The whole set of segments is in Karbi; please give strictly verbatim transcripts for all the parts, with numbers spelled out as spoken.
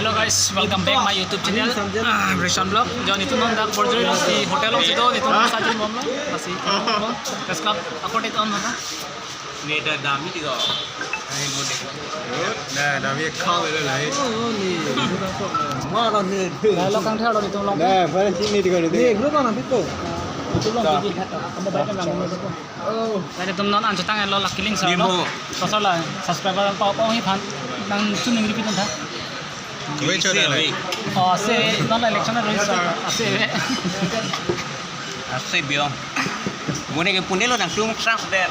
Hello guys, welcome back my YouTube channel, ah, Rishon Vlog. Jo netum non dak Borjori along si hotel along si do, netum non sajun bomlo, lasi Press Club ako det on nata. Ne da dami di ko. Ai mo de. Na dami khau le lai. Mara ne. Lo kangthar lo netum along. Na, pala sini di ko ne. Ne group mana pito? Netum along di di. Kamu baik kan kamu. Oh. Netum non an chutang lo lak kiling sa. Ni lo mo. Sosor la subscriber pa pa hi phan nang chuning repeat tha. Wait, wait, wait. Oh, ase non election register ase. Ase biong. Mo ne ke pune lo nangtum trust der.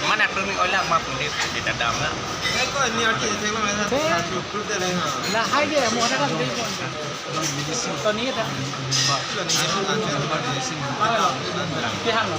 Mana tum oila ma pune de ta dam na. Ko ni arti thek lo na. La hai de mo na kan de. To ni ta. Ki hang lo.